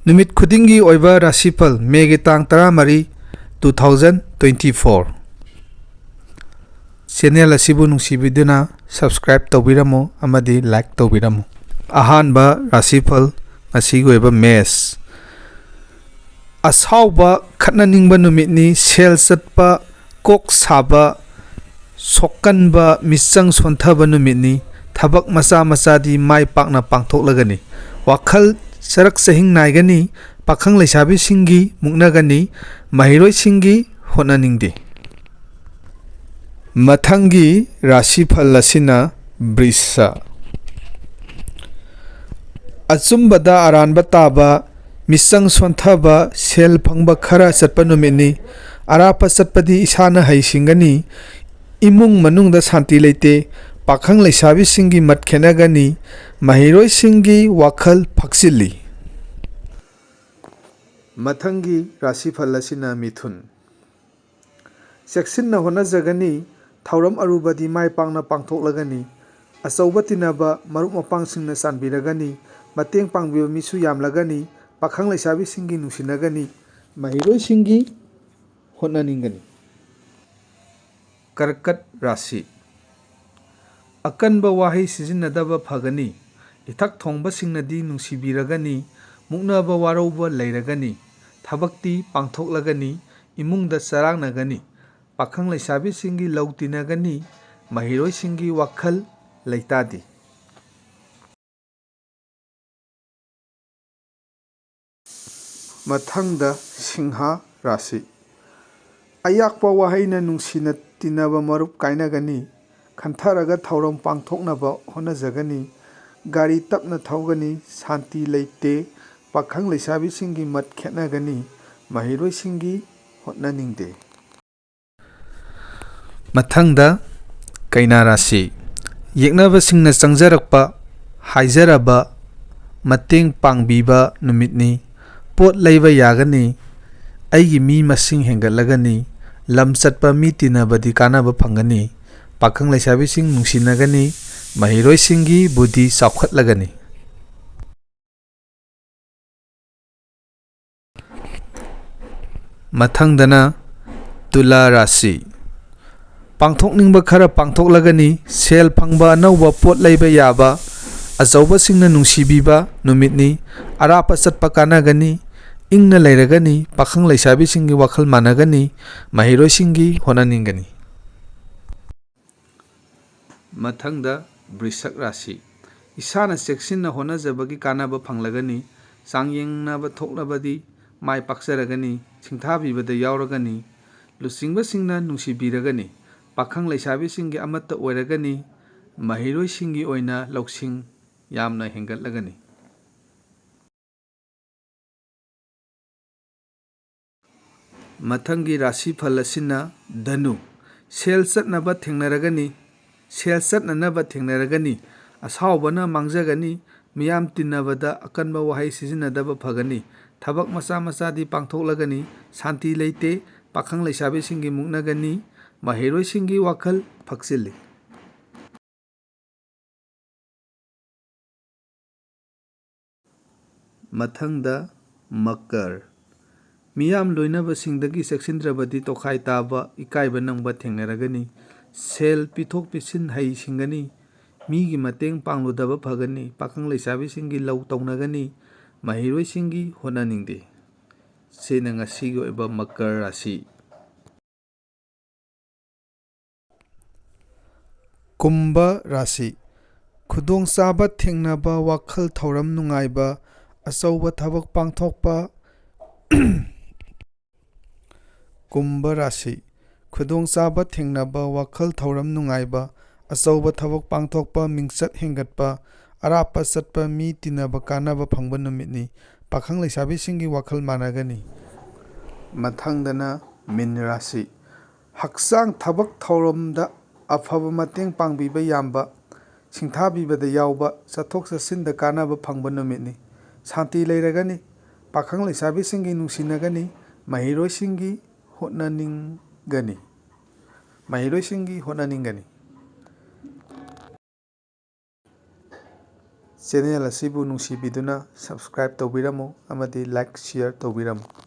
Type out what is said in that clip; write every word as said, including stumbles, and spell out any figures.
ꯅꯨꯃꯤꯠ ꯈꯨꯗꯤꯡꯒꯤ ꯑꯣꯏꯕ ꯔꯥꯁꯤꯐꯜ, ꯃꯦꯒꯤ ꯇꯥꯡ ꯇꯔꯥꯃꯔꯤ, two thousand twenty four꯫ Channel ꯑꯁꯤꯕꯨ ꯅꯨꯡꯁꯤꯕꯤꯗꯨꯅ subscribe ꯇꯧꯕꯤꯔꯝꯃꯨ ꯑꯃꯗꯤ like ꯇꯧꯕꯤꯔꯝꯃꯨ꯫ ꯑꯍꯥꯟꯕ ꯔꯥꯁꯤꯐꯜ, ꯉꯁꯤꯒꯤ ꯑꯣꯏꯕ ꯃꯦꯁ꯫ ꯑꯁꯥꯎꯕ, ꯈꯠꯅꯅꯤꯡꯕ ꯅꯨꯃꯤꯠꯅꯤ, ꯁꯦꯜ ꯆꯠꯄ, ꯀꯣꯛ ꯁꯥꯕ, ꯁꯣꯛꯀꯟꯕ, ꯃꯤꯆꯪ ꯁꯣꯟꯊꯕ ꯅꯨꯃꯤꯠꯅꯤ꯫ ꯊꯕꯛ ꯃꯆꯥ ꯃꯆꯥꯗꯤ ꯃꯥꯏ ꯄꯥꯛꯅ ꯄꯥꯡꯊꯣꯛꯂꯒꯅꯤ꯫ ꯋꯥꯈꯜ ꯆꯔꯛ ꯆꯍꯤꯡ ꯅꯥꯏꯒꯅꯤ꯫ ꯄꯥꯈꯪ ꯂꯩꯁꯥꯕꯤꯁꯤꯡꯒꯤ ꯃꯨꯛꯅꯒꯅꯤ꯫ ꯃꯍꯩꯔꯣꯏꯁꯤꯡꯒꯤ ꯍꯣꯠꯅꯅꯤꯡꯗꯦ꯫ ꯃꯊꯪꯒꯤ ꯔꯥꯁꯤꯐꯜ ꯑꯁꯤꯅ ꯕ꯭ꯔꯤꯁ꯫ ꯑꯆꯨꯝꯕꯗ ꯑꯔꯥꯟꯕ ꯇꯥꯕ, ꯃꯤꯆꯪ ꯁꯣꯟꯊꯕ, ꯁꯦꯜ ꯐꯪꯕ ꯈꯔ ꯆꯠꯄ ꯅꯨꯃꯤꯠꯅꯤ꯫ ꯑꯔꯥꯞꯄ ꯆꯠꯄꯗꯤ ꯏꯁꯥꯅ ꯍꯩꯁꯤꯡꯒꯅꯤ꯫ ꯏꯃꯨꯡ ꯃꯅꯨꯡꯗ ꯁꯥꯟꯇꯤ ꯂꯩꯇꯦ꯫ ꯄꯥꯈꯪ ꯂꯩꯁꯥꯕꯤꯁꯤꯡꯒꯤ ꯃꯠ ꯈꯦꯠꯅꯒꯅꯤ꯫ ꯃꯍꯩꯔꯣꯏꯁꯤꯡꯒꯤ ꯋꯥꯈꯜ ꯐꯛꯆꯤꯜꯂꯤ꯫ ꯃꯊꯪꯒꯤ ꯔꯥꯁꯤꯐꯜ ꯑꯁꯤꯅ ꯃꯤꯊꯨꯟ꯫ ꯆꯦꯛꯁꯤꯟꯅ ꯍꯣꯠꯅꯖꯒꯅꯤ꯫ ꯊꯧꯔꯝ ꯑꯔꯨꯕꯗꯤ ꯃꯥꯏ ꯄꯥꯛꯅ ꯄꯥꯡꯊꯣꯛꯂꯒꯅꯤ꯫ ꯑꯆꯧꯕ ꯇꯤꯟꯅꯕ ꯃꯔꯨꯞ ꯃꯄꯥꯡꯁꯤꯡꯅ ꯆꯥꯟꯕꯤꯔꯒꯅꯤ꯫ ꯃꯇꯦꯡ ꯄꯥꯡꯕꯤꯕ ꯃꯤꯁꯨ ꯌꯥꯝꯂꯒꯅꯤ꯫ ꯄꯥꯈꯪ ꯂꯩꯁꯥꯕꯤꯁꯤꯡꯒꯤ ꯅꯨꯡꯁꯤꯅꯒꯅꯤ꯫ ꯃꯍꯩꯔꯣꯏꯁꯤꯡꯒꯤ ꯍꯣꯠꯅꯅꯤꯡꯒꯅꯤ꯫ ꯀꯔꯀꯠ ꯔꯥꯁꯤ꯫ ꯑꯀꯟꯕ ꯋꯥꯍꯩ ꯁꯤꯖꯤꯟꯅꯗꯕ ꯐꯒꯅꯤ꯫ ꯏꯊꯛ ꯊꯣꯡꯕꯁꯤꯡꯅꯗꯤ ꯅꯨꯡꯁꯤꯕꯤꯔꯒꯅꯤ꯫ ꯃꯨꯛꯅꯕ ꯋꯥꯔꯧꯕ ꯂꯩꯔꯒꯅꯤ꯫ ꯊꯕꯛꯇꯤ ꯄꯥꯡꯊꯣꯛꯂꯒꯅꯤ꯫ ꯏꯃꯨꯡꯗ ꯆꯔꯥꯡꯅꯒꯅꯤ꯫ ꯄꯥꯈꯪ ꯂꯩꯁꯥꯕꯤꯁꯤꯡꯒꯤ ꯂꯧ ꯇꯤꯟꯅꯒꯅꯤ꯫ ꯃꯍꯩꯔꯣꯏꯁꯤꯡꯒꯤ ꯋꯥꯈꯜ ꯂꯩꯇꯥꯗꯦ꯫ ꯃꯊꯪꯗ ꯁꯤꯡꯍ ꯔꯥꯁꯤ꯫ ꯑꯌꯥꯛꯄ ꯋꯥꯍꯩꯅ ꯅꯨꯡꯁꯤꯅ ꯇꯤꯟꯅꯕ ꯃꯔꯨꯞ ꯀꯥꯏꯅꯒꯅꯤ꯫ ꯈꯟꯊꯔꯒ ꯊꯧꯔꯝ ꯄꯥꯡꯊꯣꯛꯅꯕ ꯍꯣꯠꯅꯖꯒꯅꯤ꯫ ꯒꯥꯔꯤ ꯇꯞꯅ ꯊꯧꯒꯅꯤ꯫ ꯁꯥꯟꯇꯤ ꯂꯩꯇꯦ꯫ ꯄꯥꯈꯪ ꯂꯩꯁꯥꯕꯤꯁꯤꯡꯒꯤ ꯃꯠ ꯈꯦꯠꯅꯒꯅꯤ꯫ ꯃꯍꯩꯔꯣꯏꯁꯤꯡꯒꯤ ꯍꯣꯠꯅꯅꯤꯡꯗꯦ꯫ ꯃꯊꯪꯗ ꯀꯩꯅꯥ ꯔꯥꯁꯤ꯫ ꯌꯦꯛꯅꯕꯁꯤꯡꯅ ꯆꯪꯖꯔꯛꯄ, ꯍꯥꯏꯖꯔꯕ, ꯃꯇꯦꯡ ꯄꯥꯡꯕꯤꯕ ꯅꯨꯃꯤꯠꯅꯤ꯫ ꯄꯣꯠ ꯂꯩꯕ ꯌꯥꯒꯅꯤ꯫ ꯑꯩꯒꯤ ꯃꯤ ꯃꯁꯤꯡ ꯍꯦꯟꯒꯠꯂꯒꯅꯤ꯫ ꯂꯝ ꯆꯠꯄ ꯃꯤ ꯇꯤꯟꯅꯕꯗꯤ ꯀꯥꯟꯅꯕ ꯐꯪꯒꯅꯤ꯫ ꯄꯥꯈꯪ ꯂꯩꯁꯥꯕꯤꯁꯤꯡ ꯅꯨꯡꯁꯤꯅꯒꯅꯤ꯫ ꯃꯍꯩꯔꯣꯏꯁꯤꯡꯒꯤ ꯕꯨꯙꯤ ꯆꯥꯎꯈꯠꯂꯒꯅꯤ꯫ ꯃꯊꯪꯗꯅ ꯇꯨꯂꯥ ꯔꯥꯁꯤ꯫ ꯄꯥꯡꯊꯣꯛꯅꯤꯡꯕ ꯈꯔ ꯄꯥꯡꯊꯣꯛꯂꯒꯅꯤ, ꯁꯦꯜ ꯐꯪꯕ, ꯑꯅꯧꯕ ꯄꯣꯠ ꯂꯩꯕ ꯌꯥꯕ, ꯑꯆꯧꯕꯁꯤꯡꯅ ꯅꯨꯡꯁꯤꯕꯤꯕ ꯅꯨꯃꯤꯠꯅꯤ, ꯑꯔꯥꯞꯄ ꯆꯠꯄ ꯀꯥꯟꯅꯒꯅꯤ, ꯏꯪꯅ ꯂꯩꯔꯒꯅꯤ, ꯄꯥꯈꯪ ꯂꯩꯁꯥꯕꯤꯁꯤꯡꯒꯤ ꯋꯥꯈꯜ ꯃꯥꯟꯅꯒꯅꯤ, ꯃꯍꯩꯔꯣꯏꯁꯤꯡꯒꯤ ꯍꯣꯠꯅꯅꯤꯡꯒꯅꯤ꯫ ꯃꯊꯪꯗ ꯕ꯭ꯔꯤꯁꯛ ꯔꯥꯁꯤ꯫ ꯏꯁꯥꯅ ꯆꯦꯛꯁꯤꯟꯅ ꯍꯣꯠꯅꯖꯕꯒꯤ ꯀꯥꯟꯅꯕ ꯐꯪꯂꯒꯅꯤ꯫ ꯆꯥꯡꯌꯦꯡꯅꯕ ꯊꯣꯛꯂꯕꯗꯤ ꯃꯥꯏ ꯄꯥꯛꯆꯔꯒꯅꯤ꯫ ꯁꯤꯡꯊꯥꯕꯤꯕꯗ ꯌꯥꯎꯔꯒꯅꯤ꯫ ꯂꯨꯆꯤꯡꯕꯁꯤꯡꯅ ꯅꯨꯡꯁꯤꯕꯤꯔꯒꯅꯤ꯫ ꯄꯥꯈꯪ ꯂꯩꯁꯥꯕꯤꯁꯤꯡꯒꯤ ꯑꯃꯠꯇ ꯑꯣꯏꯔꯒꯅꯤ꯫ ꯃꯍꯩꯔꯣꯏꯁꯤꯡꯒꯤ ꯑꯣꯏꯅ ꯂꯧꯁꯤꯡ ꯌꯥꯝꯅ ꯍꯦꯟꯒꯠꯂꯒꯅꯤ꯫ ꯃꯊꯪꯒꯤ ꯔꯥꯁꯤꯐꯜ ꯑꯁꯤꯅ ꯙꯅꯨ꯫ ꯁꯦꯜ ꯆꯠꯅꯕ ꯊꯦꯡꯅꯔꯒꯅꯤ, ꯁꯦꯜ ꯆꯠꯅꯅꯕ ꯊꯦꯡꯅꯔꯒꯅꯤ꯫ ꯑꯁꯥꯎꯕꯅ ꯃꯥꯡꯖꯒꯅꯤ꯫ ꯃꯤꯌꯥꯝ ꯇꯤꯟꯅꯕꯗ ꯑꯀꯟꯕ ꯋꯥꯍꯩ ꯁꯤꯖꯤꯟꯅꯗꯕ ꯐꯒꯅꯤ꯫ ꯊꯕꯛ ꯃꯆꯥ ꯃꯆꯥꯗꯤ ꯄꯥꯡꯊꯣꯛꯂꯒꯅꯤ꯫ ꯁꯥꯟꯇꯤ ꯂꯩꯇꯦ꯫ ꯄꯥꯈꯪ ꯂꯩꯁꯥꯕꯤꯁꯤꯡꯒꯤ ꯃꯨꯛꯅꯒꯅꯤ꯫ ꯃꯍꯩꯔꯣꯏꯁꯤꯡꯒꯤ ꯋꯥꯈꯜ ꯐꯛꯆꯤꯜꯂꯤ꯫ ꯃꯊꯪꯗ ꯃꯀꯔ꯫ ꯃꯤꯌꯥꯝ ꯂꯣꯏꯅꯕꯁꯤꯡꯗꯒꯤ ꯆꯦꯛꯁꯤꯟꯗ꯭ꯔꯕꯗꯤ ꯇꯣꯈꯥꯏ ꯇꯥꯕ, ꯏꯀꯥꯏꯕ ꯅꯪꯕ ꯊꯦꯡꯅꯔꯒꯅꯤ꯫ ꯁꯦꯜ ꯄꯤꯊꯣꯛ ꯄꯤꯁꯤꯟ ꯍꯩꯁꯤꯡꯒꯅꯤ꯫ ꯃꯤꯒꯤ ꯃꯇꯦꯡ ꯄꯥꯡꯂꯨꯗꯕ ꯐꯒꯅꯤ꯫ ꯄꯥꯈꯪ ꯂꯩꯁꯥꯕꯤꯁꯤꯡꯒꯤ ꯂꯧ ꯇꯧꯅꯒꯅꯤ꯫ ꯃꯍꯩꯔꯣꯏꯁꯤꯡꯒꯤ ꯍꯣꯠꯅꯅꯤꯡꯗꯦ꯫ ꯁꯤꯅ ꯉꯁꯤꯒꯤ ꯑꯣꯏꯕ ꯃꯀꯔ ꯔꯥꯁꯤ꯫ ꯀꯨꯝꯚ ꯔꯥꯁꯤ꯫ ꯈꯨꯗꯣꯡꯆꯥꯕ ꯊꯦꯡꯅꯕ, ꯋꯥꯈꯜ ꯊꯧꯔꯝ ꯅꯨꯡꯉꯥꯏꯕ, ꯑꯆꯧꯕ ꯊꯕꯛ ꯄꯥꯡꯊꯣꯛꯄ꯫ ꯀꯨꯝꯚ ꯔꯥꯁꯤ꯫ ꯈꯨꯗꯣꯡꯆꯥꯕ ꯊꯦꯡꯅꯕ, ꯋꯥꯈꯜ ꯊꯧꯔꯝ ꯅꯨꯡꯉꯥꯏꯕ, ꯑꯆꯧꯕ ꯊꯕꯛ ꯄꯥꯡꯊꯣꯛꯄ, ꯃꯤꯡꯆꯠ ꯍꯦꯟꯒꯠꯄ, ꯑꯔꯥꯞꯄ ꯆꯠꯄ, ꯃꯤ ꯇꯤꯟꯅꯕ ꯀꯥꯟꯅꯕ ꯐꯪꯕ ꯅꯨꯃꯤꯠꯅꯤ꯫ ꯄꯥꯈꯪ ꯂꯩꯁꯥꯕꯤꯁꯤꯡꯒꯤ ꯋꯥꯈꯜ ꯃꯥꯟꯅꯒꯅꯤ꯫ ꯃꯊꯪꯗꯅ ꯃꯤꯟ ꯔꯥꯁꯤ꯫ ꯍꯛꯆꯥꯡ ꯊꯕꯛ ꯊꯧꯔꯝꯗ ꯑꯐꯕ ꯃꯇꯦꯡ ꯄꯥꯡꯕꯤꯕ ꯌꯥꯝꯕ, ꯁꯤꯡꯊꯥꯕꯤꯕꯗ ꯌꯥꯎꯕ, ꯆꯠꯊꯣꯛ ꯆꯠꯁꯤꯟꯗ ꯀꯥꯟꯅꯕ ꯐꯪꯕ ꯅꯨꯃꯤꯠꯅꯤ꯫ ꯁꯥꯟꯇꯤ ꯂꯩꯔꯒꯅꯤ꯫ ꯄꯥꯈꯪ ꯂꯩꯁꯥꯕꯤꯁꯤꯡꯒꯤ ꯅꯨꯡꯁꯤꯅꯒꯅꯤ꯫ ꯃꯍꯩꯔꯣꯏꯁꯤꯡꯒꯤ ꯍꯣꯠꯅꯅꯤꯡꯒꯅꯤ꯫ ꯃꯍꯩꯔꯣꯏꯁꯤꯡꯒꯤ ꯍꯣꯠꯅꯅꯤꯡꯒꯅꯤ꯫ ꯆꯦꯅꯦꯜ ꯑꯁꯤꯕꯨ ꯅꯨꯡꯁꯤꯕꯤꯗꯨꯅ subscribe ꯇꯧꯕꯤꯔꯝꯃꯨ ꯑꯃꯗꯤ like, share ꯇꯧꯕꯤꯔꯝꯃꯨ꯫